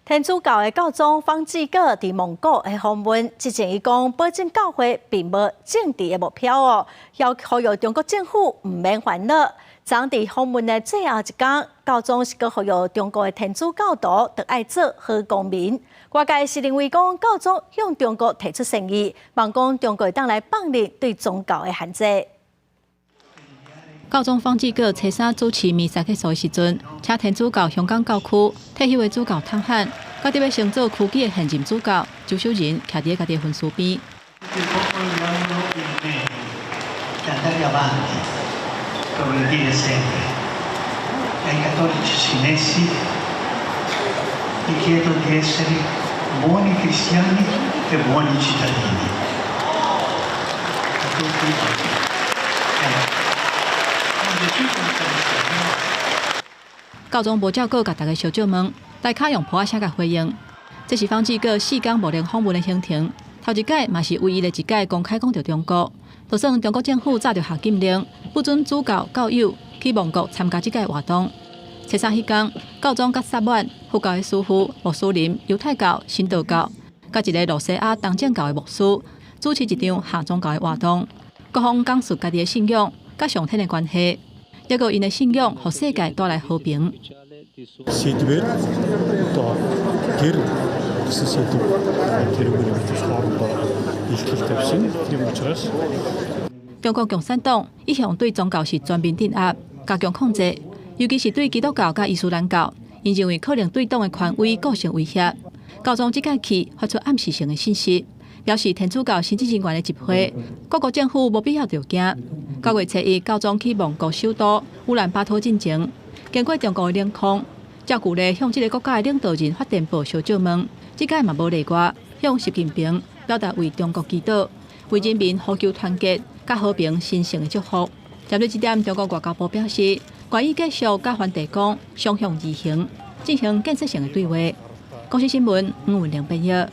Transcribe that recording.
天主教的教宗方濟各佇蒙古的訪問之前，伊講保證教會並無政治的目標哦，要呼籲中國政府毋免煩惱。昨佇訪問的最後一工，教宗是閣呼籲中國的天主教徒著愛做好公民。外界是認為講教宗向中國提出善意，望講中國會當來放任對宗教的限制。教宗方濟各初三主持彌撒結束的時陣，請天主教香港教區退休的主教湯漢，佮佇欲升做樞機的現任主教周守仁，徛佇家己的焚書邊。教宗無照顧共大家相借問，大家用噗仔聲共回應。這是方濟各四工無閒訪問的行程，頭一擺嘛是唯一的一擺公開講著中國。就算中國政府早就下禁令，不准主教教友去蒙古參加這個活動。初三彼工，教宗佮薩滿、佛教的師父、穆斯林、猶太教、神道教，佮一个露西亞東正教的牧師，主持一場下宗教的活動，各方講述家己的信仰佮上天的關係，抑閣𪜶的信仰，予世界帶來和平。 Сэдвээр одоо гэр гэсэн сэдэв тэр үгээр бид хоорондоо илтгэл тавьсан. Тийм учраас 中國共產黨一向對宗教是全面鎮壓、加強控制，尤其是對基督教佮伊斯蘭教，𪜶認為可能對黨的權威構成威脅。教宗這擺去發出暗示性的信息，表示天主教神職人員的集會，各國政府無必要著驚。9月初一，教宗去蒙古首都烏蘭巴托進前，經過中國的領空，照舊例向這个國家的領導人發電報相借問，這擺嘛無例外，向習近平表達為中國祈禱，為人民呼求團結、佮和平神聖的祝福。針對這點，中國外交部表示，願意繼續佮梵蒂岡相向而行，進行建設性的對話。公視新聞吳文玲編譯。